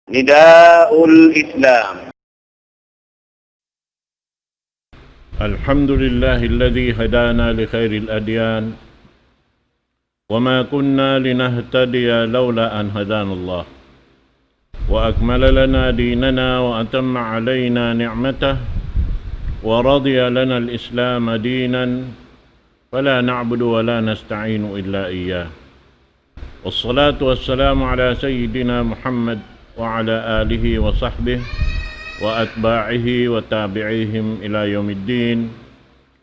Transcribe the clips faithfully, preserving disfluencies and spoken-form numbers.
نداء الإسلام. الحمد لله الذي هدانا لخير الأديان، وما كنا لنهتدي لولا أن هدانا الله، وأكمل لنا ديننا وأتم علينا نعمته، ورضي لنا الإسلام دينا، فلا نعبد ولا نستعين إلا إياه. والصلاة والسلام على سيدنا محمد وعلى آله وصحبه وأتباعه وتابعيهم إلى يوم الدين.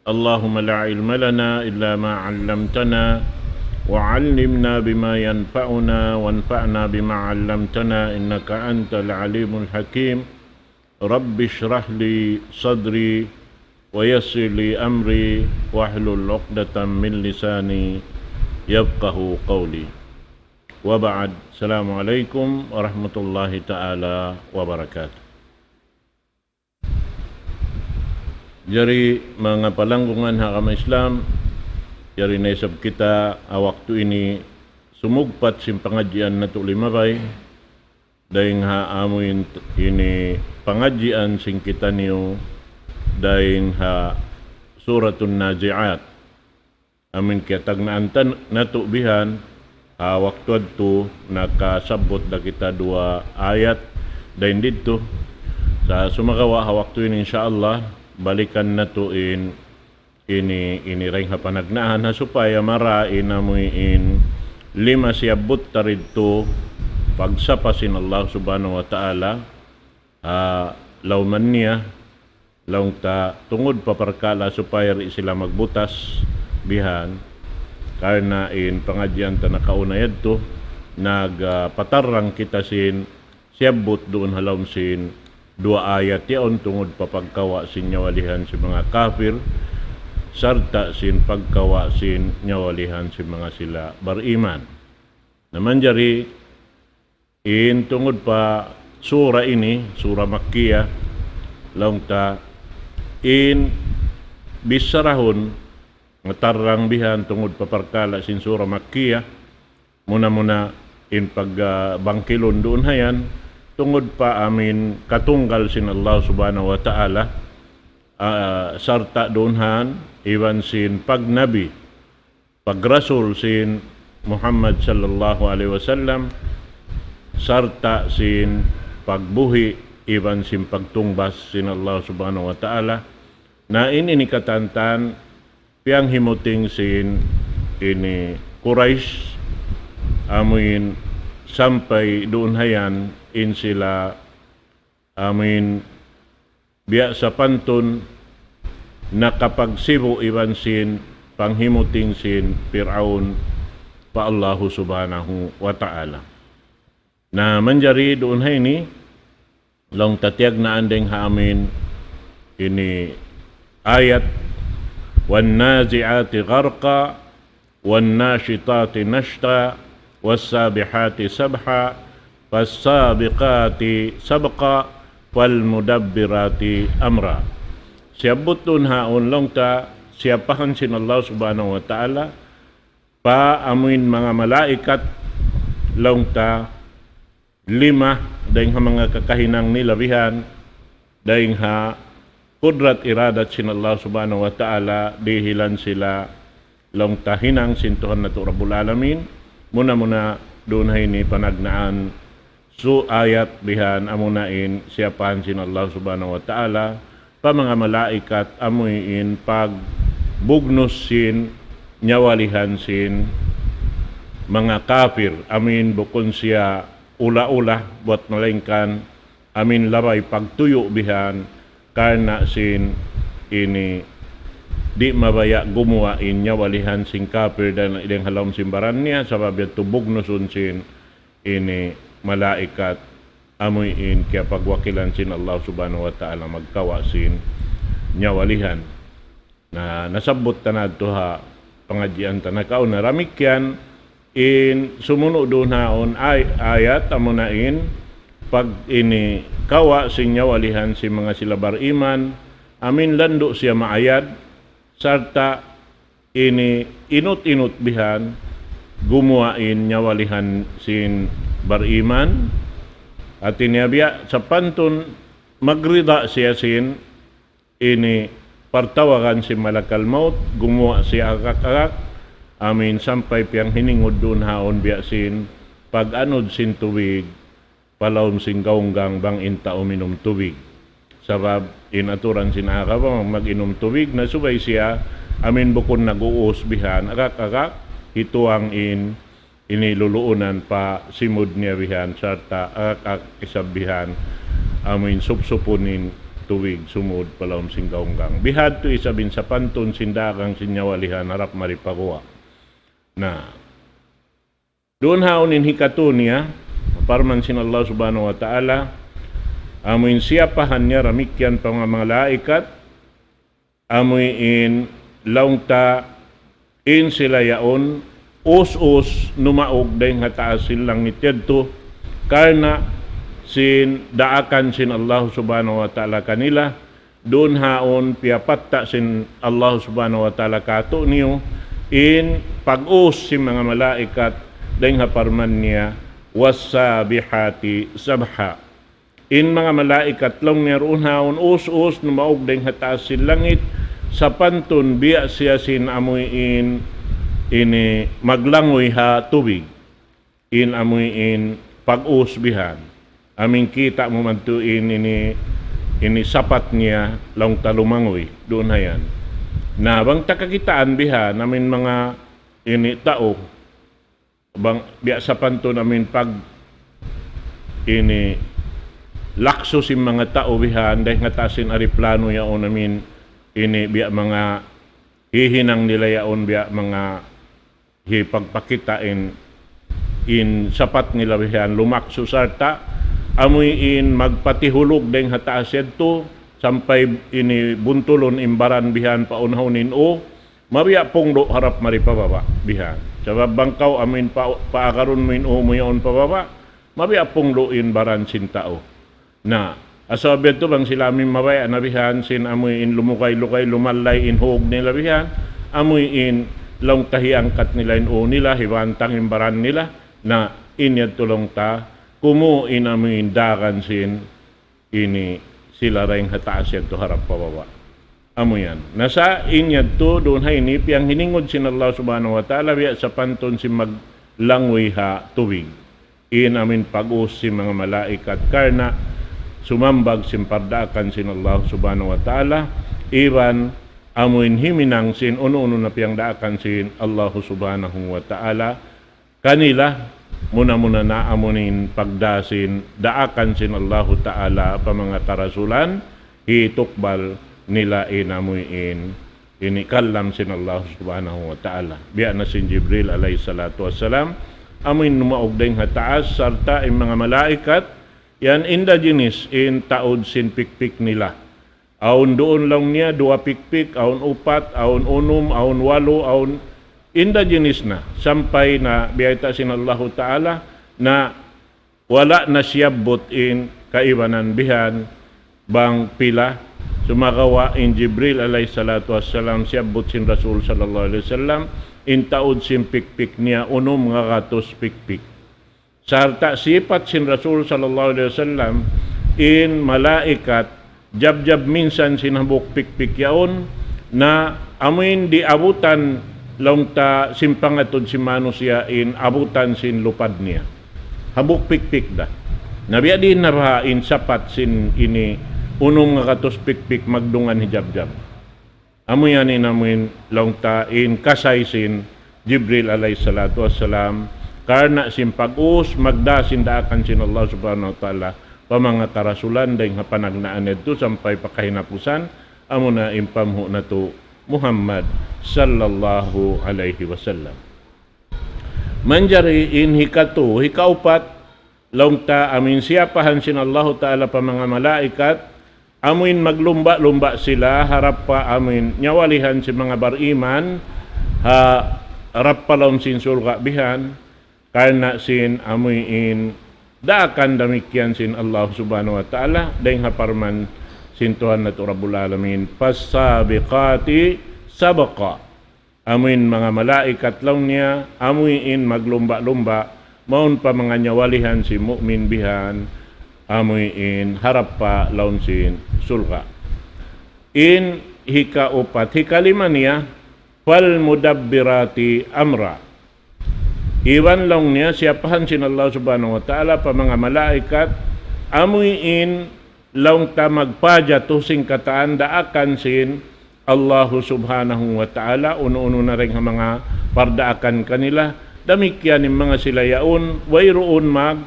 اللهم لا علم لنا إلا ما علمتنا، وعلمنا بما ينفعنا، وانفعنا بما علمتنا، إنك أنت العليم الحكيم. رب اشرح لي صدري، ويسر لي أمري، واحلل عقدة من لساني يفقه قولي. وبعد، السلام عليكم ورحمة الله تعالى وبركاته. Jari, manga palanggungan ha agama Islam, jari na isab kita ha waktu ini sumugpat sin pangadjian natu' limabay, dayn ha amuin ini pangadjian sin kitaniyu dayn ha Suratun Nazi'at. Amuin kiyatagnaan tan-, natu' bihan, ha waktu yadtu nakasabbut da kita duwa ayat dayn didtu. Sa' sumagawa' ha waktu ini, insya Allah, balikan natu' in ini, ini dayn ha panagnaan ha supaya marayaw namu' in lima siyabbut ta didtu pagsapa sin Allah Subhanahu wa Ta'ala, ha lawm niya, laung ta tungud pa parkala' supaya di' sila magbutas bihan, karna' in pangadjian ta nakauna yadtu, nag, ah, patarrang kita sin siyabbut duun ha lawm sin duwa ayat yaun tungud pa pagkawa' sin nyawalihan sin manga kafir, sarta' sin pagkawa' sin nyawalihan sin manga sila bariman. Na manjari, in tungud pa sura ini, sura Makkiyah, laung ta, in bissarahun, matarrang bihan tungud pa parkala' sin sura Makkiyah, muna-muna in pag, ah, bangkilun duun hayan, tungud pa amuin katunggal sin Allah Subhanahu wa Ta'ala, ah, sarta' duun han, iban sin pagnabi, pagrasul sin Muhammad sallallahu alayhi wasallam, sarta' sin pagbuhi' iban sin pagtungbas sin Allah Subhanahu wa Ta'ala. Na ini ini katantan piyanghimuting sin ini Quraysh, amuin sampay duun hayan in sila amuin biya' sapantun nakapagsibu' iban sin panghimuting sin Pir'aun pa Allahu Subhanahu wa Ta'ala. Na manjari duun ha ini, laung ta tiyagnaan dayng ha amuin ini ayat, والنازعات غرقا، والناشطات نشطا، والسابحات سبحا، فالسابقات سبقا، فالمدبرات أمرا. Siyabbut duun haun laung ta, siyapahan sin Allah Subhanahu wa Ta'ala, pa amuin manga malaikat, laung ta, lima, dayng ha manga kakahinang nila bihan, dayng ha kudrat iradat sin Allah Subhanahu wa Ta'ala, dihilan sila laung ta hinang sin Tuhan natu' Rabbul Alamin, muna-muna duun ha ini panagnaan su ayat bihan amuna in siyapahan sin Allah Subhanahu wa Ta'ala, pa manga malaikat amuin pagbugnus sin nyawalihan sin manga kafir, amuin bukun siya ula-ula buat malaingkan amuin labay pagtuyu' bihan, karna' sin ini di' mabaya' gumuwa' in nyawalihan sin kafir dayn, dayn ha lawm sin baran niya, sabab yadtu bugnusun sin ini malaikat amuin kiyapagwakilan sin Allah Subhanahu wa Ta'ala magkawa' sin nyawalihan. Na, nasabbut ta na yadtu ha pangadjian ta nakauna. Damikkiyan in sumunu' duun haun ay-, ayat amuna in pag ini kawa' sin nyawalihan sin manga sila bariman, amuin landu' siya maayad, sarta' ini inut-inut bihan, gumuwa' in nyawalihan sin bariman, Hati niya biya' sapantun magrida siya sin ini partawagan sin malakal maut, gumuwa' siya agak-agak, amuin sampay piyanghiningud duun haun biya' sin pag-anud sin tubig pa lawm sin gaunggang bang in tau minum tubig. Sabab in aturan sin agama bang mag-inum tubig na subay siya amuin bukun nag-uus bihan, agak-agak, hituang in ini luluunan pa simud niya bihan, sarta' agak-agak isab bihan, amuin supsupun in tubig sumud pa lawm sin gaunggang. Bihadtu isab in sapantun sin dagang sin nyawalihan harap mari pa guwa'. Na, duun haun in hikatu niya, parman sin Allah Subhanahu wa Ta'ala, amuin siyapahan niya damikkiyan pa manga malaikat, amuin laung ta in sila yaun us-us numaug dayn ha taas sin langit yadtu, karna' sin daakan sin Allah Subhanahu wa Ta'ala kanila, duun haun piyapatta' sin Allah Subhanahu wa Ta'ala kātu'niyu in pag-us sin manga malaikat dayn ha parman niya, والسابحات سبحا. In manga malaikat laung niya duun haun us-us numaug dayn ha taas sin langit, sapantun biya' siya sin amuin ini maglanguy ha tubig. In amuin pag-us bihan. Amuin kita' mu madtu in ini, ini sapat niya laung ta lumanguy, duun ha yan. Na bang ta kakitaan bihan, amuin manga ini tau, bang biya' sapantun amuin pag ini laksu sin manga tau bihan, dayn ha taas sin ariplano yaun amuin ini biya' manga hihinang nila yaun biya' manga hipagpakita' in, in sapat nila bihan lumaksu sarta' amuin magpatihulug dayn ha taas yadtu sampay ini buntulun in baran bihan pa unahun in u, mabiya' punglu' harap mari pa baba' bihan. Sabab bang kaw amuin pa, paagarun mu in u mu yaun pa baba', mabiya' punglu' in baran sin tau. Na, asal biya' tu bang sila amuin mabaya' na bihan sin amuin lumugay-lugay, lumallay in hug nila bihan, amuin laung ta hiangkat nila in u nila, hibantang in baran nila, na in yadtu laung ta, kumu' in amuin dagan sin ini sila dayn ha taas yadtu harap pa baba'. Amu yan. Na sa' in yadtu duun ha ini piyanghiningud sin Allah Subhanahu wa Ta'ala biya' sapantun sin maglanguy ha tubig. In amuin pag-us sin manga malaikat karna' sumambag sin pardaakan sin Allah Subhanahu wa Ta'ala, iban amuin himinang sin unu-unu na piyangdaakan sin Allah Subhanahu wa Ta'ala kanila, muna-muna na amuin pagdā sin daakan sin Allahu Ta'ala pa manga karasulan, hitukbal nila in amuin ini kalam sin Allah Subhanahu wa Ta'ala. Biya' na sin Jibril alayhi salatu wassalam, amuin numaug dayn ha taas, sarta' in manga malaikat, yan indigenous in taud sin pikpik nila. Awn duun laung niya, duwa pikpik, awn upat, awn unum, awn walu, awn indigenous na. Sampay na biyayta' sin Allahu Ta'ala na wala' na siyabbut in kaibanan bihan bang pila. Sumagawa' in Jibril alayhi salatu wassalam siyabbut sin Rasul sallallahu alayhi wasallam, in taud sin pikpik niya unum ngagatus pikpik. Sarta' sipat sin Rasul sallallahu alayhi wasallam, in malaikat, jabjab minsan sin hambuuk pikpik yaun, na amuin di' abutan laung ta sin pangatud sin manusiya' in abutan sin lupad niya. Hambuuk pikpik da. Na biya' diin na baha' in sapat sin ini unum ngagatus pikpik magdungan hijabjab. Amu yan in amuin laung ta in kasay sin Jibril alayhi salatu wassalam, karna' sin pag-us, magdā sin daakan sin Allah Subhanahu wa Ta'ala, pa manga karasulan, dayn ha panagnaan yadtu sampay pa kahinapusan, amuna in panghu' natu' Muhammad sallallahu alayhi wasallam. Manjari in hikatu, hikaupat, laung ta amuin siyapahan sin Allahu Ta'ala pa manga malaikat, amuin maglumba'-lumba' sila harap pa amuin nyawalihan sin manga bariman, ha, harap pa lawm sin surga' bihan, karna' sin amuin daakan damikkiyan sin Allah Subhanahu wa Ta'ala, dayn ha parman sin Tuhan natu' Rabbul Alamin, فالسابقات سبقا. Amuin manga malaikat laung niya, amuin maglumba'-lumba', mawn pa manga nyawalihan sin mu'min bihan, amuin harap pa lawm sin surga'. In hikaupat, hikalima niya, فالمدبرات أمرا. Iban laung niya, siyapahan sin Allah Subhanahu wa Ta'ala pa manga malaikat, amuin laung ta magpajatu sin katan daakan sin Allah Subhanahu wa Ta'ala, unu-unu na dayn ha manga pardaakan kanila, damikkiyan in manga sila yaun, wayruun mag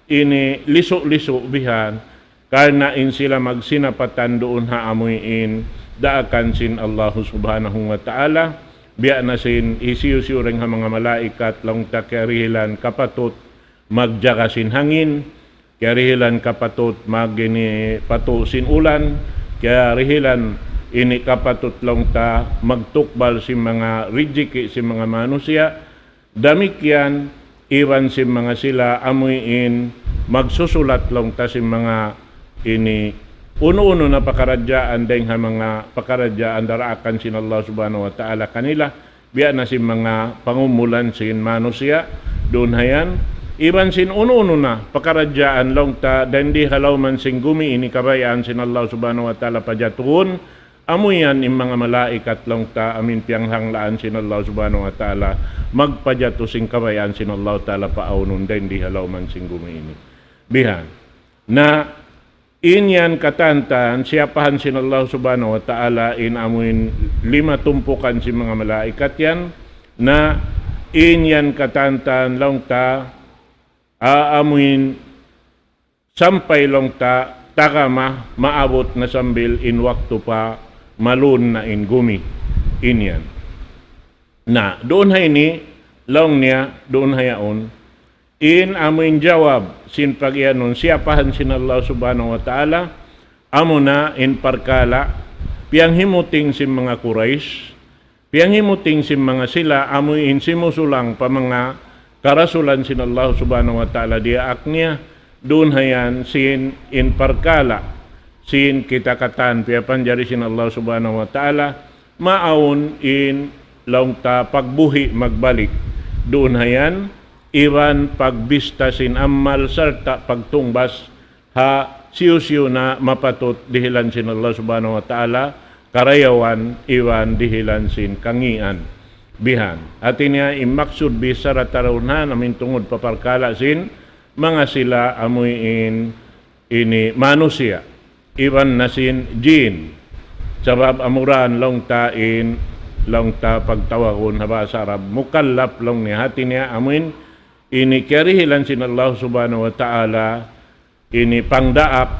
ini lisu'-lisu' bihan, karna' in sila magsinapatan duun ha amuin daakan sin Allah Subhanahu wa Ta'ala, biya' na sin hisiyu-siyu dayn ha manga malaikat laung ta kiyarihilan kapatut magjaga sin hangin, kiyarihilan kapatut mag ini patu' sin ulan, kiyarihilan ini kapatut laung ta magtukbal sin manga rijiki' sin manga manusiya', damikkiyan iban sin manga sila amuin magsusulat laung ta sin manga ini unu-unu na pakaradjaan dayn ha manga pakaradjaan daraakan sin Allah Subhanahu wa Ta'ala kanila, biya' na sin manga pangumulan sin manusiya' duun ha yan, iban sin unu-unu na pakaradjaan laung ta dayn di ha lawman sin gumi ini kabayaan sin Allah Subhanahu wa Ta'ala pajatuhun, amu yan in manga malaikat laung ta amuin piyanghanglaan sin Allah Subhanahu wa Ta'ala, magpajatu sin kabayaan sin Allah Ta'ala paawnun dayn di ha lawman sin gumi ini. Bihan. Na, in yan katantan, siyapahan sin Allah Subhanahu wa Ta'ala in amuin lima tumpukan sin manga malaikat yan, na in yan katantan laung ta, a-, amuin sampay laung ta tagama maabut na sambil in waktu pa malun na in gumi. In yan. Na, duun ha ini, laung niya, duun ha yaun, in amuin jawab sin pag-iyanun, siyapahan sin Allah Subhanahu wa Ta'ala, amuna in parkala', piyanghimuting sin manga Quraysh, piyanghimuting sin manga sila amuin simusulang pa manga karasulan sin Allah Subhanahu wa Ta'ala diyaak niya, duun ha yan sin in parkala', sin kita katan piyapanjari sin Allah Subhanahu wa Ta'ala, maawn in laung ta pagbuhi' magbalik, duun ha yan, iban pagbista sin amal sarta' pagtungbas ha siyu-siyu na mapatut dihilan sin Allah Subhanahu wa Ta'ala karayawan iban dihilan sin kangīan. Bihan. Hati niya in maksud bichara ta duun ha yan amuin tungud pa parkala' sin manga sila amuin ini manusiya' iban na sin jin. Sabab amura laung ta in, laung ta pagtawagun ha bahasa Arab mukallaf laung niya, hati niya amuin ini kiyarihilan sin Allah Subhanahu wa Ta'ala ini pangdaak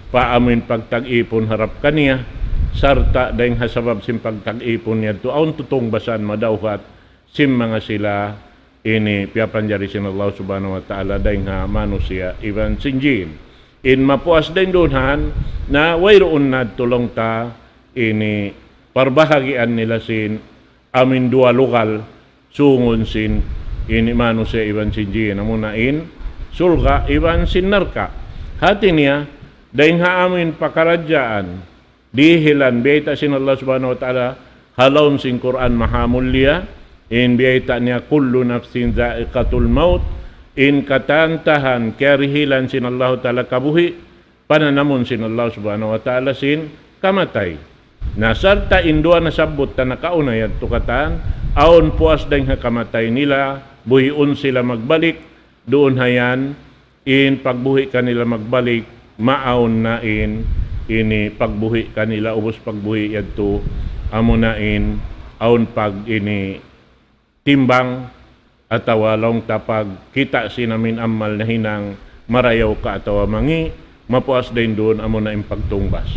pa amuin pagtag-ipun harap kaniya, sarta' dayng ha sabab sin pagtag-ipun niya yadtu awn tutungbasan madawhat sin manga sila ini piyapanjari sin Allah Subhanahu wa Ta'ala dayng ha manusiya' iban sin jin. In mapuas dayng duun ha yan, na wayruun na yadtu laung ta ini parbahagian nila sin amuin duwa lugal, sungun sin ini manusiya' iban sin jin, amuna in surga' iban sin narka'. Hati niya, dayng ha amuin pakaradjaan, dihilan biyayta' sin Allah Subhanahu wa Ta'ala, ha lawm sin Qur'an mahamulliya, in biyayta' niya, كل نفس ذائقة الموت, in katan-katan kiyarihilan sin Allah Ta'ala kabuhi', pananamun sin Allah Subhanahu wa Ta'ala sin kamatay. Na sarta' in duwa nasabbut ta nakauna yadtu katan, awn puas dayng ha kamatay nila, buhiun sila magbalik, duun ha yan, in pagbuhi' kanila magbalik, maawn na in, ini pagbuhi' kanila, ubus pagbuhi' yadtu, amuna in, awn pag ini, timbang atawa laung ta pagkita' sin amuin amal nahinang marayaw ka atawa mangi', mapuas dayn duun amuna in pagtungbas.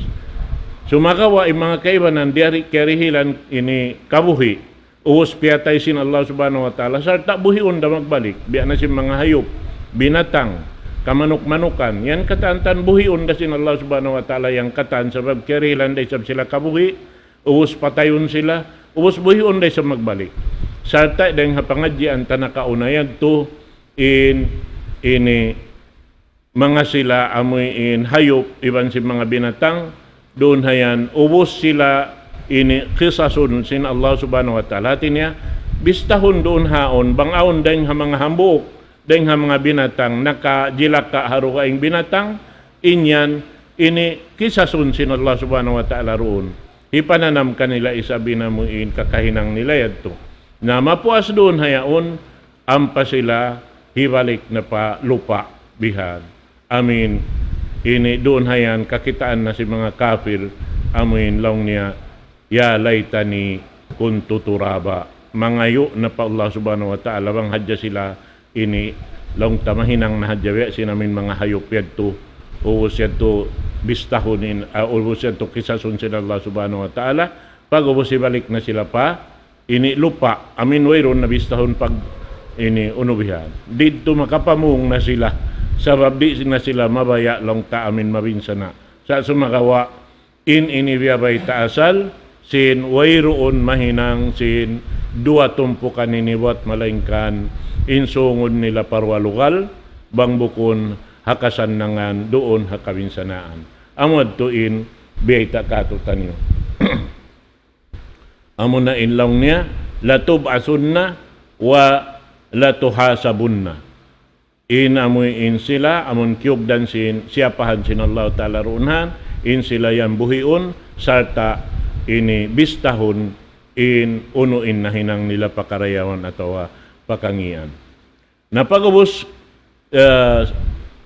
Sumagawa' in manga kaibanan, diyari kiyarihilan ini kabuhi', ubus piyatay sin Allah Subhanahu wa Ta'ala, sarta' buhiun da magbalik, biya' na sin manga hayup, binatang, kamanuk-manukan, yan katan-katan buhiun da sin Allah Subhanahu wa Ta'ala yan katan, sabab kiyarihilan da isab sila kabuhi', ubus patayun sila, ubus buhiun da isab magbalik. Sarta' dayng ha pangadjian ta nakauna yadtu in, ini, manga sila amuin hayup iban sin manga binatang, duun ha yan, ubus sila ini qisasun sin Allah Subhanahu wa Ta'ala. Hati niya, bistahun duun ha yaun, bang awn dayng ha manga hambuuk, dayng ha manga binatang, nakajilaka ha dugaing binatang, In yan, ini kisasun sin Allah Subhanahu wa Ta'ala duun. Hipananam kanila isab in amu in kakahinang nila yadtu. Na mapuas duun ha yaun, ampa sila hibalik na pa lupa' bihan. Amuin, ini duun ha yan kakitaan na sin manga kafir, amuin laung niya, يا ليتني كنت ترابا. Mangayu' na pa Allah Subhanahu wa Ta'ala bang hadja sila ini laung ta mahinang na hadja biya' sin amuin manga hayup yadtu. Ubus yadtu bistahun in, ah, ubus yadtu kisasun sin Allah Subhanahu wa Ta'ala. Pag'ubus hibalik na sila pa ini lupa', amuin wayruun na bistahun pag ini unu bihan. Didtu makapamung na sila. Sabab di' na sila mabaya' laung ta amuin mabinsana'. Sa' sumagawa', in ini biya' bayta' asal, sin wayruun mahinang sin duwa tumpukan ini buwat malaingkan in sungud nila pa duwa lugal, bang bukun ha kasannangan duun ha kabinsanaan. Amu yadtu in biyayta' kātu'niyu. Amuna in laung niya, لتبعثن ولتحاسبن. In amuin sila, amun kiyugdan sin, siyapahan sin Allah Ta'ala duun ha yan, in sila yan buhiun, sarta' ini bistahun, in unu in nahinang nila pa karayawan atawa pa kangīan. Na pag'ubus, eh,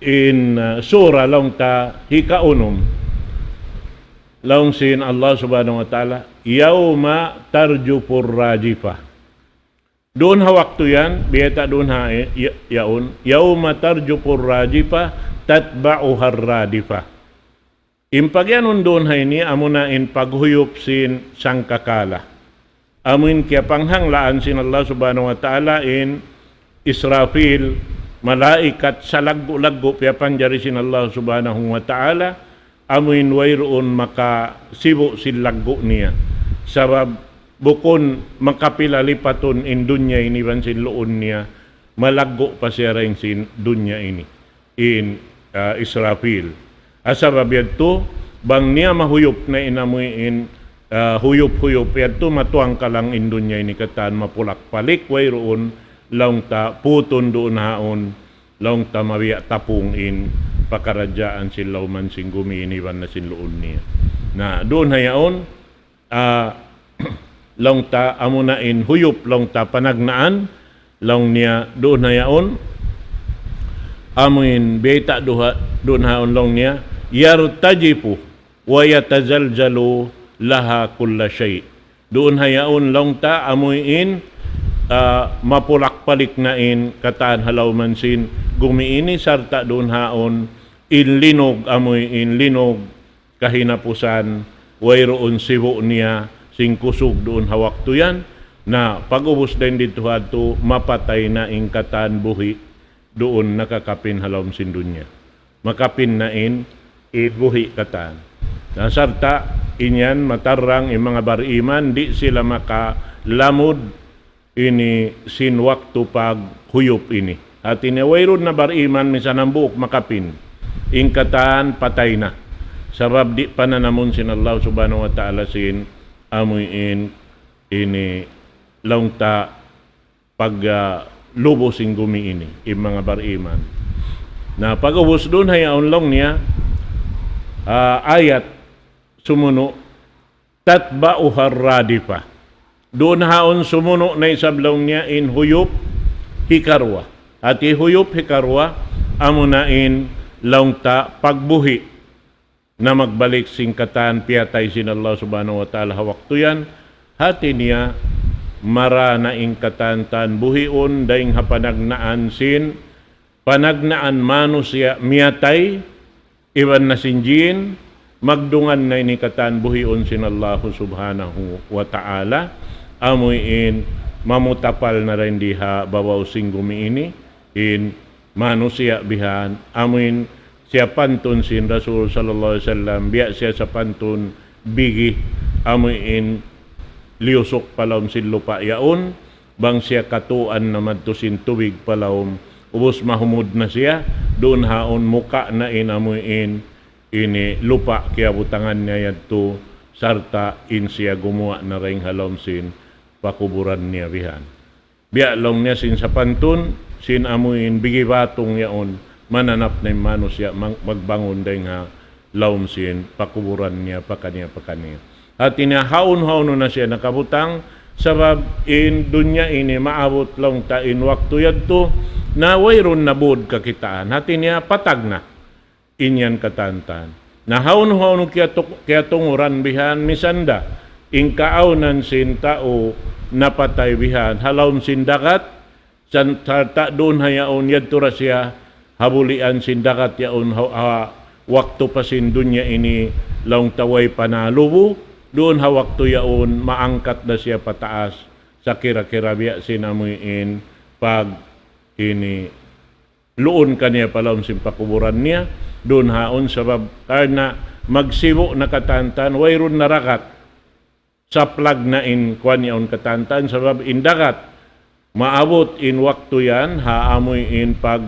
in, eh, sura laung ta hikaunum, laung sin Allah Subhanahu wa Ta'ala, يوم ترجف الراجفة. Duun ha waktu yan, biyayta' duun ha ya-, yaun, يوم ترجف الراجفة تتبعها الرادفة. In pagiyanun duun ha ini, amuna in paghuyup sin sangkakala. Amuin kiyapanghanglaan sin Allah Subhanahu wa Ta'ala in Israfil, malaikat salaggu'-laggu' piyapanjari sin Allah Subhanahu wa Ta'ala, amuin wayruun makasibu' sin laggu' niya. Sabab bukun makapila lipatun in dunya ini iban sin luun niya, malaggu' pa siya dayn sin dunya ini. In, ah, Israfil. Sabab yadtu, bang niya mahuyup na in amuin, ah, huyup-huyup yadtu, matuwangkalang in dunya ini katan mapulak-palik, wayruun laung ta putun duun ha yaun, laung ta mabiya' tapung in pakaradjaan sin lawman sin gumi ini iban na sin luun niya. Na, duun ha yaun, ah, laung ta amuna in huyup, laung ta panagnaan, laung niya duun ha yaun, amuin biyayta' duha-, duun ha yaun laung niya, يرتجف ويتزلزل لها كل شيء. Duun ha yaun laung ta amuin, ah, mapulak-palik na in katan ha lawman sin gumi ini sarta' duun ha yaun in linug, amuin linug kahinapusan, wayruun sibu' niya sin kusug duun ha waktu yan. Na, pag'ubus dayn didtu ha yadtu, mapatay na in katan buhi' duun nakakapin ha lawm sin dunya. Makapin na in, in buhi' katan. Na, sarta' in yan matarrang in manga bariman, di' sila makalamud ini sin waktu paghuyup ini. Hati niya wayruun na bariman misan hambuuk makapin. In katan patay na. Sabab di' pananamun sin Allah Subhanahu wa Ta'ala sin amuin ini laung ta pag, ah, lubu' sin gumi ini, in manga bariman. Na, pag'ubus duun ha yaun laung niya, ah, ayat sumunu', تتبعها الرادفة. Duun ha yaun sumunu' na isab laung niya in huyup hikaruwa. Hati huyup hikaruwa, amuna in laung ta pagbuhi' na magbalik sin katan piyatay sin Allah Subhanahu wa Ta'ala ha waktu yan. Hati niya, mara na in katan-katan buhiun dayng ha panagnaan sin, panagnaan manusiya' miyatay, iban na sin jin, magdungan na ini katan buhiun sin Allahu Subhanahu wa Ta'ala, amuin mamutapal na dayn di ha babaw sin gumi ini, in manusiya' bihan, amuin siyapantun sin Rasul sallallahu alayhi wasallam, biya' siya sapantun bigi, amuin liyusuk pa lawm sin lupa' yaun, bang siya katuan na madtu sin tubig pa lawm, ubus mahumud na siya, duun ha yaun muka' na in amuin ini lupa' kiyabutangan niya yadtu, sarta' in siya gumuwa' na dayng ha lawm sin pakuburan niya bihan. Biya' laung niya sin sapantun, sin amuin bigi batung yaun, mananap na in manusiya' mag-, magbangun dayn ha lawm sin pakuburan niya, pakaniya-pakaniya. Hati niya, hawnu-hawnu na siya nakabutang, sabab in dunya ini maabut laung ta in waktu yadtu, na wayruun na bud kakitaan. Hati niya, patag na. In yan katantan. Na hawnu-hawnu kiyatuk-, kiyatunguran bihan, misan da in kaawnan sin tau napatay bihan, ha lawm sin dagat, san-, sarta' duun ha yaun, yadtu ra siya ha bulian sin dagat yaun, ha, ha waktu pa sin dunya ini laung ta way pa nalubu, duun ha waktu yaun maangkat da siya pataas, sakira-kira biya' sin amuin pag ini luun kaniya pa lawm sin pakuburan niya, duun ha yaun sabab karna' magsibu' na katantan, wayruun na ragat. Saplag na in kuwan yaun katantan, sabab in dagat, maabut in waktu yan, ha amuin pag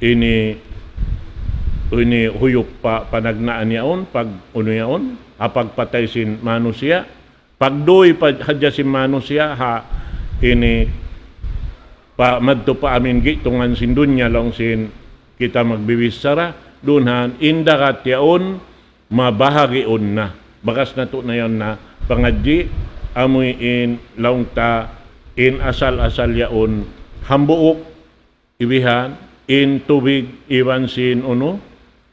ini, ini huyup pa panagnaan yaun, pag unu yaun, ha pagpatay sin manusiya', pagduy pa hadja sin manusiya', ha ini pa madtu pa amuin gitungan sin dunya laung sin kita magbibichara, duun ha yaun in dagat yaun, mabahagiun na. Bakas natu' na yan na pangadji', amuin laung ta in asal-asal yaun hambuuk, ibihan, in tubig, iban sin unu,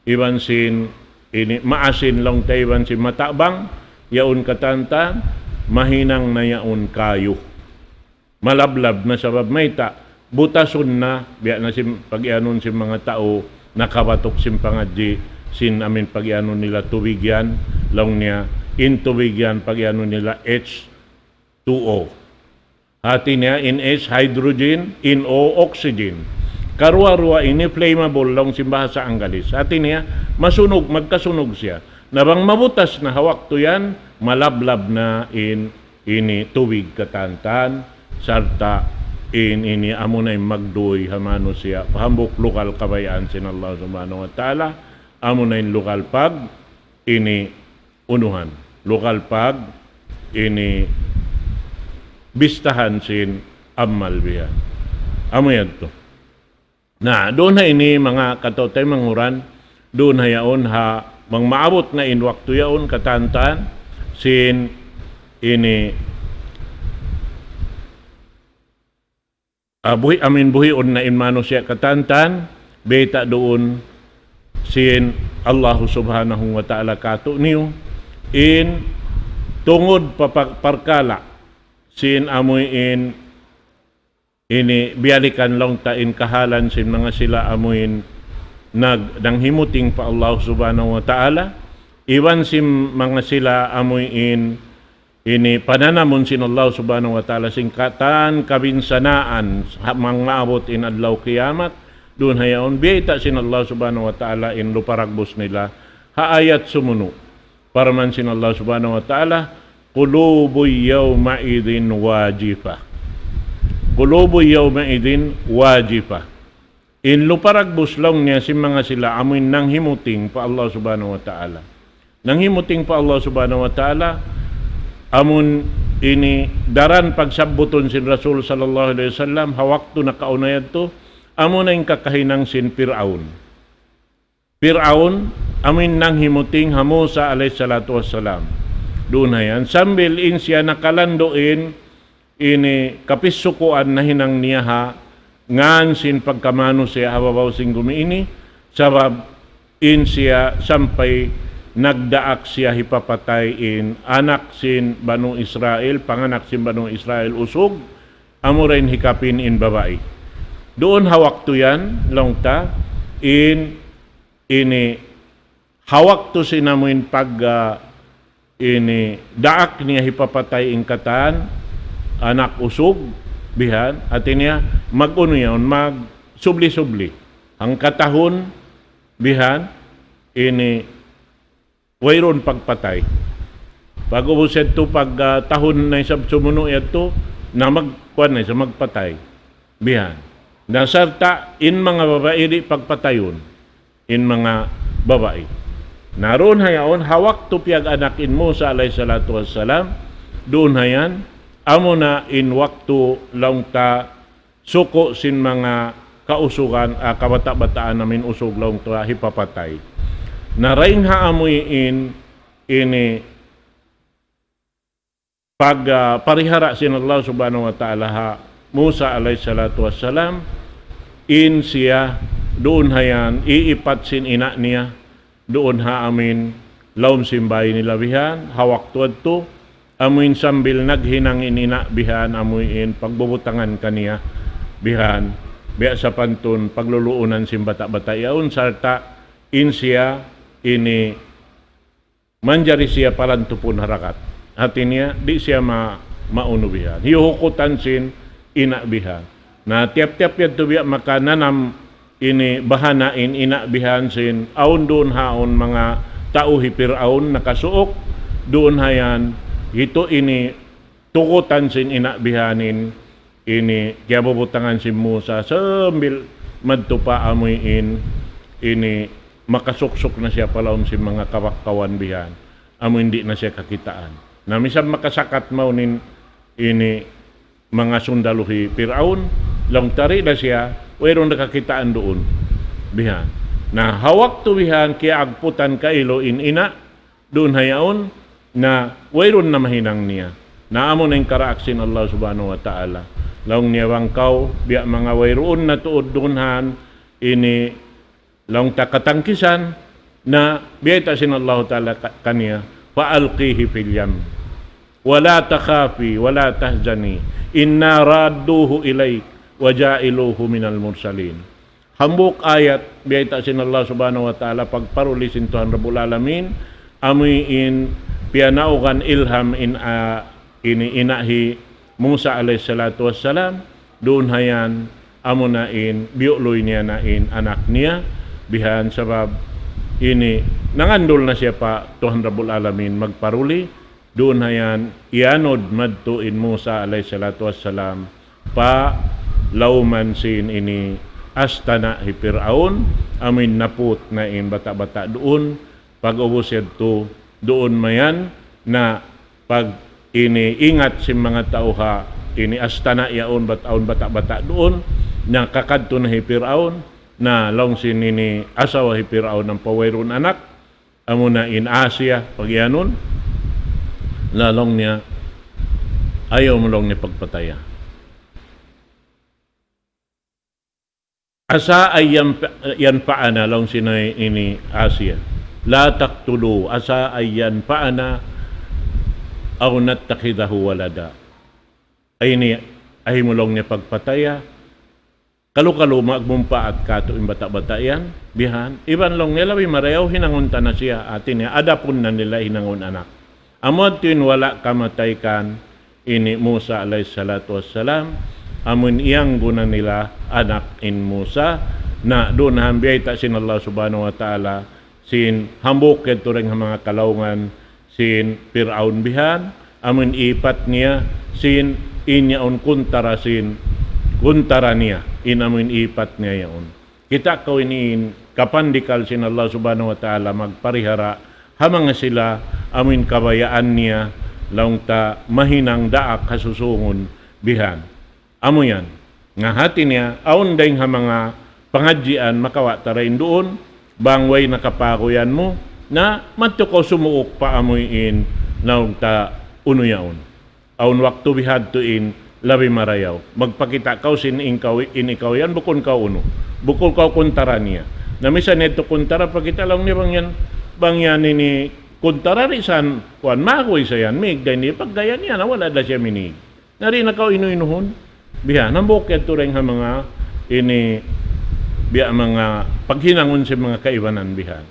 iban sin ini maasin laung ta iban sin matabang, yaun katantan, mahinang na yaun kayu. Malablab na sabab mayta', butasun na, biya' na sin pag-iyanun sin manga tau nakabatuk sin pangadji', sin amuin pag-iyanun nila tubig yan, laung niya, in tubig yan, pag-iyanun nila H two O. Hati niya, in H, hydrogen, in O, oxygen. Karuwa-ruwa ini flammable, laung sin bahasa Anggalis. Hati niya, masunug, magkasunug siya. Na bang mabutas na ha waktu yan, malablab na in ini tubig katantan, sarta' in ini amuna in magduy ha manusiya', pa hambuuk lugal kabayaan sin Allah Subhanahu wa Ta'ala, amuna in lugal pag ini unuhan, lugal pag ini bistahan sin amal biya'. Amu yadtu. Na, duun ha ini manga kataw-taymanghuran, duun ha yaun ha, bang maabut na in waktu yaun katantan, sin ini, ah, buhi-, amuin buhiun na in manusiya' katantan, bayta' duun sin Allah Subhanahu wa Ta'ala kātu'niyu, in tungud pa pa-, parkala', sin amuin ini biyalikan laung ta in kahalan sin manga sila amuin nag-, nanghimuting pa Allah Subhanahu wa Ta'ala, iban sin manga sila amuin ini pananamun sin Allah Subhanahu wa Ta'ala sin katan kabinsanaan ha-, bang maabut in adlaw kiyamat, duun ha yaun biyayta' sin Allah Subhanahu wa Ta'ala in luparagbus nila ha ayat sumunu'. Parman sin Allah Subhanahu wa Ta'ala, قلوب يومئذ واجفة. قلوب يومئذ واجفة. In luparagbus laung niya sin manga sila amuin nanghimuting pa Allah Subhanahu wa Ta'ala. Nanghimuting pa Allah Subhanahu wa Ta'ala, amun ini daran pagsabbutun sin Rasul sallallahu alayhi wasallam, ha waktu nakauna yadtu, amuna in kakahinang sin Pir'aun. Pir'aun, amuin nanghimuting ha Musa alayhi salatu wassalam. Duun ha yan, sambil in siya nakalandu' in, ini kapisukuan nahinang niya ha ngan sin pagkamanusiya' ha babaw sin gumi ini, sabab in siya sampay nagdaak siya hipapatay in anak sin Banu Israel, panganak sin Banu Israel usug, amura in hikapin in babai. Duun ha waktu yan, laung ta, in ini ha waktu sin amuin pag, ah, ini daak niya hipapatay in katan, anak usug, bihan, hati niya, mag-unu yaun, magsubli-subli. Hangkatahun, bihan, ini wayruun pagpatay. Pag-ubus yadtu, pag, ah, tahun na isab sumunu' yadtu, na mag-, kuwan na isab magpatay. Bihan. Na sarta' in manga babai di' pagpatayun. In manga babai. Na duun ha yaun, ha waktu piyag-anak in Musa alayhi salatu wassalam, duun ha yan, amuna in waktu laung ta suku' sin manga kausugan, ah, kabata'-bataan amuin usug laung ta hipapatay. Na dayn ha amuin ini pag, ah, parihara sin Allah Subhanahu wa Ta'ala ha Musa alayhi salatu wassalam, in siya duun ha yan iipat sin ina' niya, duun ha amuin lawm sin bāy nila bihan, ha waktu yadtu, amuin sambil naghinang in ina' bihan, amuin pagbubutangan kaniya bihan, biya' sapantun pagluluunan sin bata'-bata' yaun, sarta' in siya ini manjari siya palantupun ha dagat. Hati niya, di' siya ma-, maunu bihan. Hiyuhukutan sin ina' bihan. Na tiyap-tiyap yadtu biya' makananam ini bahana in ina' bihan sin, awn duun haun manga tau hi Pir'aun nakasuuk, duun ha yan, hitu ini tukutan sin ina' bihan in ini kiyabubutangan sin Musa, sambil madtu pa amuin ini makasuksuk na siya pa lawm sin manga kawakkawan bihan, amuin di' na siya kakitaan. Na misan makasakat mawn in ini manga sundalu hi Pir'aun, laung ta di' da siya, wayruun da kakitaan duun. Bihan. Na ha waktu bihan, kiyaagputan kailu in ina', duun ha yaun, na wayruun na mahinang niya. Na amu na in karaak sin Allah Subhanahu wa Ta'ala. Laung niya bang kaw, biya' manga wayruun na tuud duun han, ini laung ta katangkisan, na biyayta' sin Allah Ta'ala ka-, kaniya, فألقيه في اليم ولا تخافي ولا تحزني إنا رادوه إليك وجاعلوه من المرسلين. Hambuuk ayat, biyayta' sin Allah Subhanahu wa Ta'ala, pagparuli sin Tuhan Rabbul Alamin, amuin piyanaugan ilham in, ah, ini ina' hi Musa alayhi salatu wassalam, duun ha yan, amuna in, biyu'luy niya na in anak niya, bihan sabab ini, nangandul na siya pa Tuhan Rabbul Alamin, magparuli, duun ha yan, iyanud madtu in Musa alayhi salatu wassalam, pa lawman sin ini astana' hi Pir'aun, amuin naput na in bata'-bata' duun, pag-ubus yadtu, duun mayan, na pag ini ingat sin manga tau ha ini astana' yaun bat awn bata'-bata' duun, na kakadtu na hi Pir'aun, na laung sin ini asawa hi Pir'aun ampa wayruun anak, amuna in Asiya, pagiyanun, na laung niya, ayaw mu laung niya pagpataya. عسى أن ينف-، ينفعنا, laung sin ini Asiya. لا تقتلوه عسى أن ينفعنا أو نتخذه ولدا. Ay ini, ayaw mu laung niya pagpataya. Kalu-kalu magmumpaat kātu' in bata'-bata' yan, bihan. Iban laung niya labi marayaw hinangun ta na siya, hati niya, adapun na nila hinangun anak. Amu yadtu in wala' kamatay kan ini Musa alayhi salatu wassalam, amun iyanggu na nila anak in Musa, na duun na biyayta' sin Allah Subhanahu wa Ta'ala, sin hambuuk yadtu dayn ha manga kalaungan sin Pir'aun bihan, amun ipat niya, sin in yaun kuntara sin, kuntara niya, in amun ipat niya yaun. Kita' kaw ini in kapandikal sin Allah Subhanahu wa Ta'ala magparihara ha manga sila amuin kabayaan niya laung ta mahinang daak ha susūngun bihan. Amu yan. Nga hati niya, awn dayng ha manga pangadjian makawa' ta dayn duun, bang way nakapaguyan mu, na madtu kaw sumuuk pa amuin laung ta unu yaun. Awn waktu bihadtu in labi marayaw. Magpakita' kaw sin in kaw, in ikaw yan, bukun kaw unu. Bukun kaw kuntara niya. Na misan yadtu kuntara, pakita' laung niya bang yan, bang yan ini kuntara di' san, kuwan, maguy sa yan, mig, dayn di' paggaya niya, na wala' da siya minig. Na di' na kaw inu-inuhun. Bihan, hambuuk yadtu dayn ha manga ini, biya' manga paghinangun sin manga kaibanan bihan.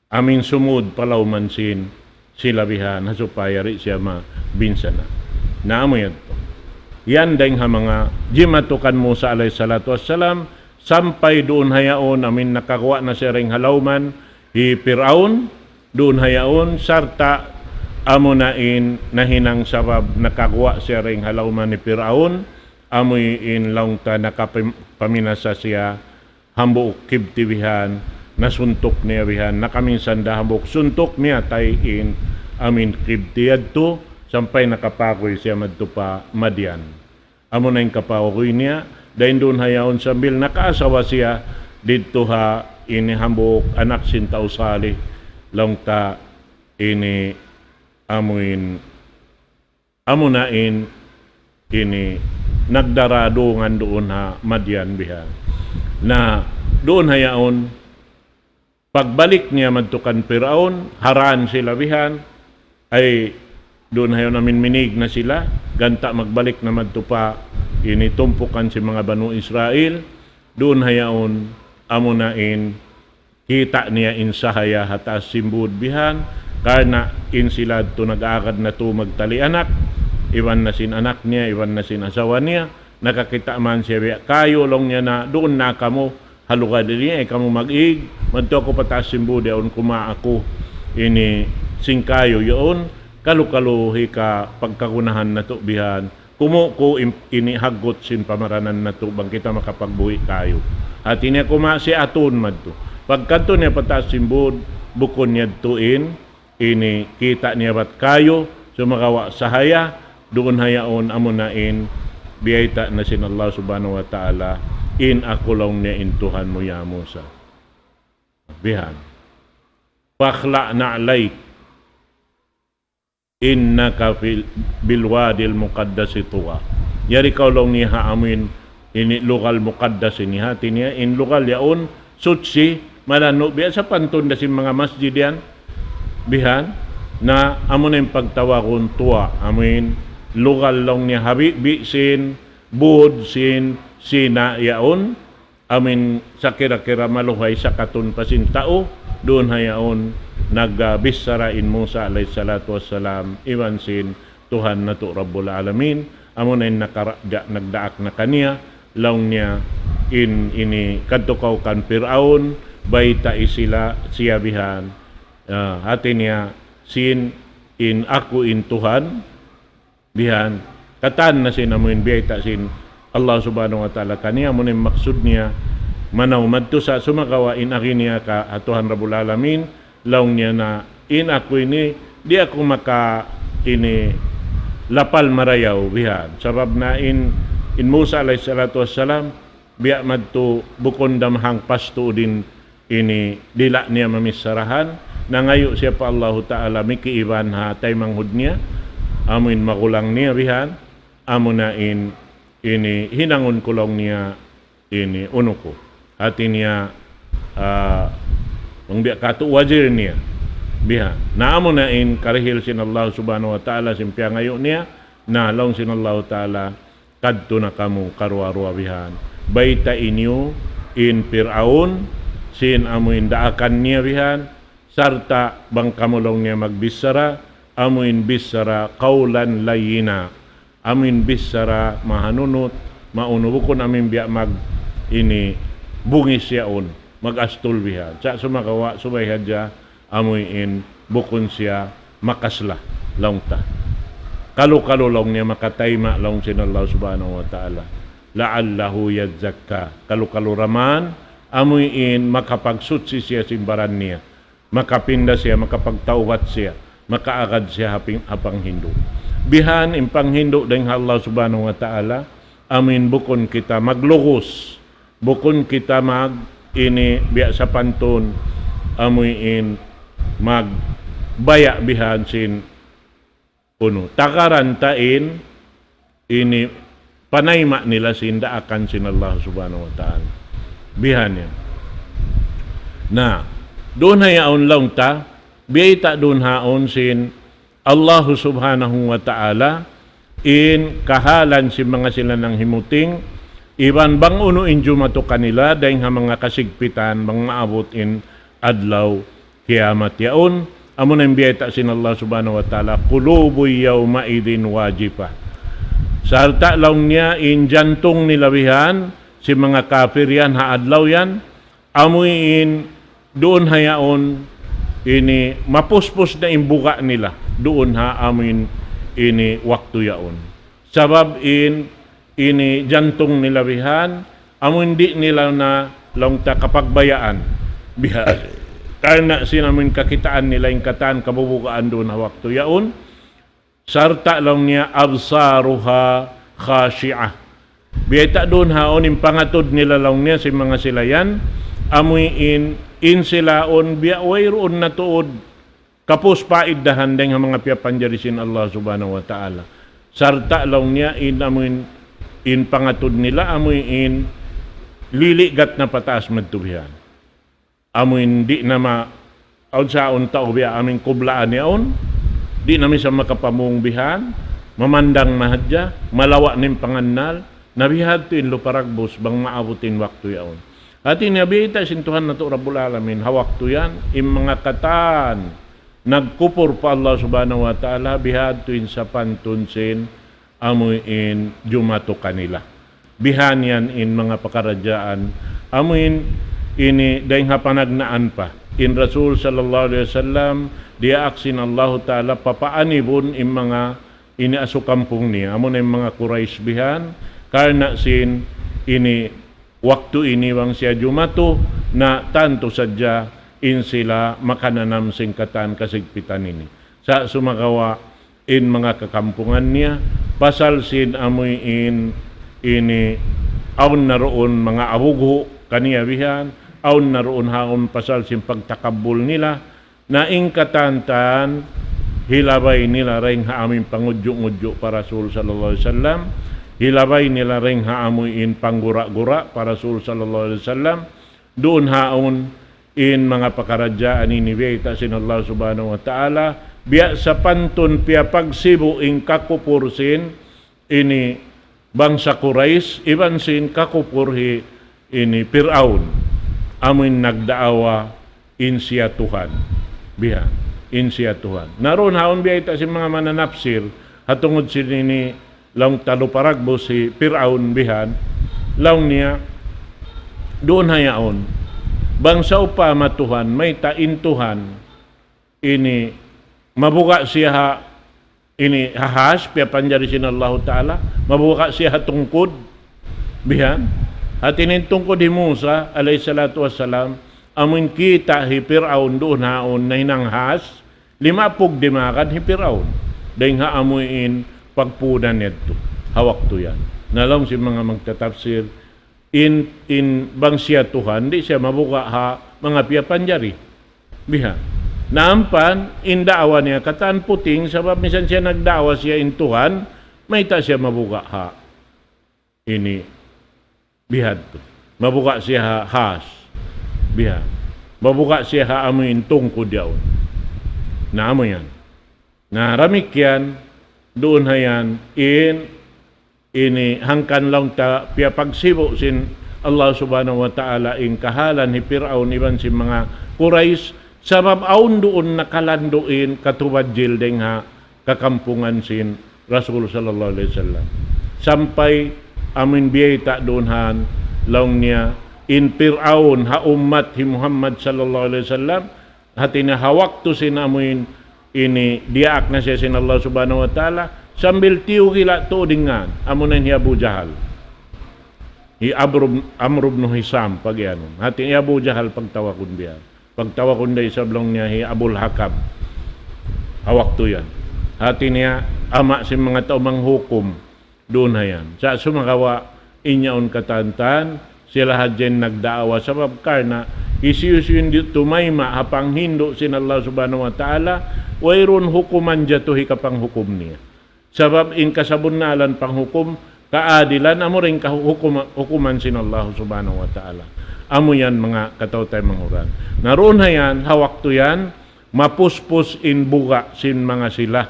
Amuin sumud pa lawman sin sila bihan, ha supaya di' siya mabinsana'. Na amu yadtu. Yan dayng ha manga jimatu kan Musa alayhi salatu wassalam, sampay duun ha yaun, amuin nakaguwa' na siya dayng ha lawman hi Pir'aun, duun ha yaun, sarta' amuna in nahinang sabab nakaguwa' siya dayng ha lawman hi Pir'aun, amuin laung ta nakapam-, paminasa siya, hambuuk Kibti bihan, nasuntuk niya bihan, nakaminsan da hambuuk suntuk niya tay in amuin Kibti yadtu, sampay nakapaguy siya madtu pa Madian. Amuna in kapaguy niya, Dayn duun ha yaun sambil nakaasawa siya didtu ha ini hambuuk anak sin tau salih, laung ta ini amuin, amuna in ini nagdaradungan duun ha Madyan bihan. Na duun ha yaun, pagbalik niya madtu kan Piraun, haraan sila bihan, ay duun ha yaun amuin minig na sila, ganta' magbalik na madtu pa ini tumpukan sin manga Banu Israil, duun ha yaun, amuna in, kita' niya in sahaya ha taas sin būd bihan, karna' in sila yadtu nag-aagad na tu magtali anak, iban na sin anak niya, iban na sin asawa niya, nakakita' man siya biya' kayu, laung niya na, duun na kamu, ha lugal ini, ay kamu mag-ig, madtu aku pa taas sin būd yaun, kumawa' aku ini sin kayu yaun, kalu-kalu hika pagkagunahan natu' bihan, kumu' ku in, ini haggut sin pamaranan natu' bang kita makapagbuhi' kayu. Hati niya kumawa' siya atun madtu. Pagkadtu niya pa taas sin būd, bukun niya yadtu in, ini kita' niya bat kayu, sumagawa' sahaya, duun ha yaun amuna in, biyayta' na sin Allah Subhanahu wa Ta'ala, in aku laung niya in Tuhan mu ya Musa. Bihan. فاخلع نعليك إنك في ال-، بالواد المقدس طوى. Yari kaw laung niya ha amuin ini lugal mukaddas ini, hati niya in lugal yaun suchi, malanu' biya' sapantun da sin manga masjid yan. Bihan, na amuna in pagtawagun Tuwa, amuin lugal laung niya ha bibi' sin būd sin Sina yaun, amuin sakira-kira maluhay sakatun pa sin tau, duun ha yaun nagbichara in Musa alayhis salatu wassalam, iban sin Tuhan natu' Rabbul Alamin, amuna in nakara-, da-, nagdaak na kaniya, laung niya in ini kadtu kaw kan Piraun, baytai sila siya bihan, ah, hati niya sin in aku in Tuhan, bihan, katan na sin amuin biyayta' sin Allah Subhanahu wa Ta'ala kaniya, amuin maksud niya, manaw madtu sa sumagawa' in agi niya ka ha Tuhan Rabbul Alamin, laung niya na, in aku ini, di' aku maka ini lapal marayaw bihan. Sabab na in, in Musa alayhis salatu wassalam, biya' madtu bukun da mahangpas tuud in ini dila' niya mamicharahan, nangayu' siya pa Allahu Ta'ala mikiiban ha taymanghud niya, amuin magulang niya bihan, amuna in ini hinangun ku laung niya ini unu ku. Hati niya, ah, bang biya' katu' wazir niya. Bihan. Na amuna in karihil sin Allah Subhanahu wa Ta'ala sin piyangayu' niya, na laung sin Allahu Ta'ala, kadtu na kamu karuwa-ruwa bihan. Baytai niyu in Piraun, sin amuin daakan niya bihan, sarta' bang kamu laung niya magbichara, amuin bichara قولا لينا. Amuin bichara mahanunut, maunu, bukun amuin biya' mag ini bungis yaun, mag-astul bihan. Sa' sumagawa', subay hadja, amuin bukun siya makasla, laung ta. Kalu-kalu laung niya makatayma' laung sin Allah Subhanahu wa Ta'ala. لعله يزكى. Kalu-kalu da man, amuin makapagsuchi siya sin baran niya. Makapinda siya, makapagtawbat siya, makaagad siya ha ping-, ha panghindu'. Bihan in panghindu' dayn ha Allah Subhanahu wa Ta'ala, amuin bukun kita maglugus. Bukun kita mag ini biya' sapantun, amuin magbaya' bihan sin unu. Tagaran ta in ini panayma' nila sin daakan sin Allah Subhanahu wa Ta'ala. Bihan yan. Na, duun ha yaun laung ta, biyayta' duun ha yaun sin Allah Subhanahu wa Ta'ala, in kahalan sin manga sila nanghimuting, iban bang unu in jumatu kanila, dayng ha manga kasigpitan, bang maabut in adlaw kiyamat yaun, amuna in biyayta' sin Allah Subhanahu wa Ta'ala, قلوب يومئذ واجفة. Sarta' laung niya in jantung nila bihan, sin manga kapir yan ha adlaw yan, amuin duun ha yaun ini mapuspus na in buga' nila, duun ha amuin ini waktu yaun. Sabab in ini jantung nila bihan, amuin di' nila na laung ta kapagbayaan. Bihan. Karna' sin amuin kakitaan nila in katan kabubugaan duun ha waktu yaun. Sarta' laung niya أبصارها خاشعة. Biyayta' duun haun in pangatud nila laung niya sin manga sila yan, amuin, in sila yaun biya' wayruun na tuud kapus paiddahan dayng ha manga piyapanjari sin Allah Subhanahu wa Ta'ala. Sarta' laung niya in amuin, in pangatud nila amuin liligat na pataas madtu bihan. Amuin di' na ma-, awn sa awn tau biya' amuin kublaan yaun, di' na minsan makapamung bihan, mamandang na hadja, malawa' na in pangannal, na bihadtu in lupa ragbus bang maabut in waktu yaun. Hati niya biyayta' sin Tuhan natu' Rabbul Alamin, ha waktu yan, in manga katan nagkupur pa Allah Subhanahu wa Ta'ala, bihadtu in sapantun sin amuin jumatu kanila. Bihan yan in manga pakaradjaan. Amuin ini dayng ha panagnaan pa. In Rasul sallallahu alayhi wasallam, diyaak sin Allahu Ta'ala papaanibun in manga ini asu kampung niya. Amuna in manga Quraysh bihan, karna' sin ini waktu ini bang siya jumatu, na tantu sadja in sila makananam sin katan kasigpitan ini. Sa' sumagawa' in manga kakampungan niya, pasal sin amuin ini awn na duun manga abughu' kaniya bihan, awn na duun haun pasal sin pagtakabbul nila, na in katan-katan hilabay nila dayng ha amuin pangudju'-ngudju' pa Rasul sallallahu alayhi wasallam, hilabay nila dayng ha amuin panggura-gura pa Rasul sallallahu alayhi wasallam, duun haun in manga pakaradjaan ini biyayta' sin Allah Subhanahu wa Ta'ala, biya' sapantun piyapagsibu' in kakupur sin ini bangsa Quraysh, iban sin kakupur hi ini Pir'aun, amuin nagdaawa in siya Tuhan. Bihan, in siya Tuhan. Na duun haun biyayta' sin manga mananapsir, ha tungud sin ini laung ta lupa ragbus hi Pir'aun bihan, laung niya, duun ha yaun. Bang sawpama Tuhan, mayta' in Tuhan, ini, mabuga' siya ha, ini, ha has, piyapanjari sin Allahu Ta'ala, mabuga' siya ha tungkud, bihan. Hati niya in tungkud hi Musa, alayhi salatu wassalam, amuin kita' hi Pir'aun duun haun nahinang has, limapug dimagan hi Pir'aun. Dayng ha amuin pagpunan yadtu. Ha waktu yan. Na laung sin manga magtatapsir, in, in bang siya Tuhan, di' siya mabuga' ha manga piyapanjari. Bihan. Na ampa, in daawa niya katan puting, sabab minsan siya nagdaawa siya in Tuhan, mayta' siya mabuga' ha ini bihadtu. Mabuga' siya ha has. Bihan. Mabuga' siya ha amuin tungkud yaun. Na amu yan. Na damikkiyan, duun ha yan, in ini hangkan laung ta piyapagsibu' sin Allah Subhanahu wa Ta'ala in kahalan hi Pir'aun iban sin manga Quraysh, sabab awn duun nakalandu' in katubadjil dayng ha kakampungan sin Rasul sallallahu alayhi wasallam. Sampay amuin biyayta' duun han laung niya in Pir'aun ha ummat hi Muhammad sallallahu alayhi wasallam, hati niya ha waktu sin amuin ini diyaak na siya sin Allah Subhanahu wa Ta'ala, sambil tiyugila' tuud in ngan, amuna in hi Abu Jahal. Hi Amr ibn, Amr ibn Hisham, pag-iyanun. Hati niya hi Abu Jahal pagtawagun biya'. Pagtawagun da isab laung niya hi Abul Hakam. Ha waktu yan. Hati niya, ama' sin manga tau manghukum. Duun ha yan. Sa' sumagawa', in yaun katan-katan, sila hadja in nagdaawa sabab karna', hisiyu-siyu in di' tumayma' ha panghindu' sin Allah Subhanahu wa Ta'ala, wayruun hukuman jatu hikapanghukum niya. Sabab in kasabunnalan panghukum, kaadilan, amura in kahukuma-, hukuman sin Allah Subhanahu wa Ta'ala. Amu yan manga kataw-taymanghuran. Na duun ha yan, ha waktu yan, mapuspus in buga' sin manga sila.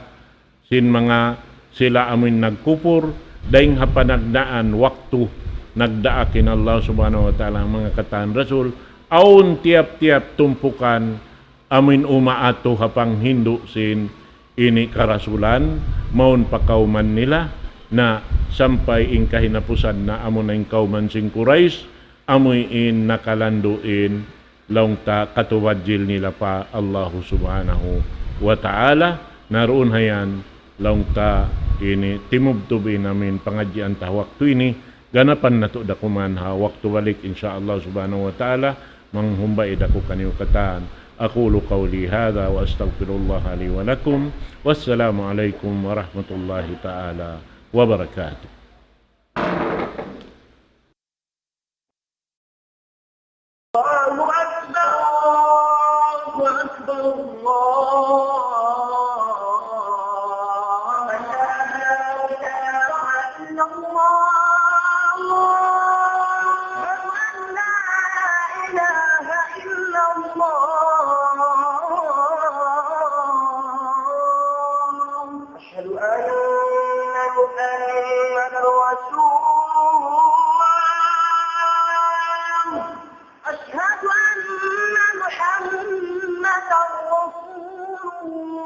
Sin manga sila amuin nagkupur, dayng ha panagnaan waktu nagdaak in Allah Subhanahu wa Ta'ala ha manga katan Rasul, awn tiyap-tiyap tumpukan amuin umaatu ha panghindu' sin ini karasulan, mawn pa kawman nila, na sampay in kahinapusan na amuna in kawman sin Quraysh, amuin nakalandu' in laung ta katubadjil nila pa Allahu Subhanahu wa Ta'ala. Na duun ha yan, laung ta ini timubtub in amuin pangadjian ta waktu ini, ganapan natu' da kuman ha waktu balik, insya Allah Subhanahu wa Ta'ala, manghumba'i da ku kaniyu katan. أقول قولي هذا وأستغفر الله لي ولكم. والسلام عليكم ورحمة الله تعالى وبركاته. الله. أشهد أن لا إله إلا الله. أشهد أن لا إله إلا الله. أشهد أن محمدا رسول الله. أشهد أن محمدا رسول الله.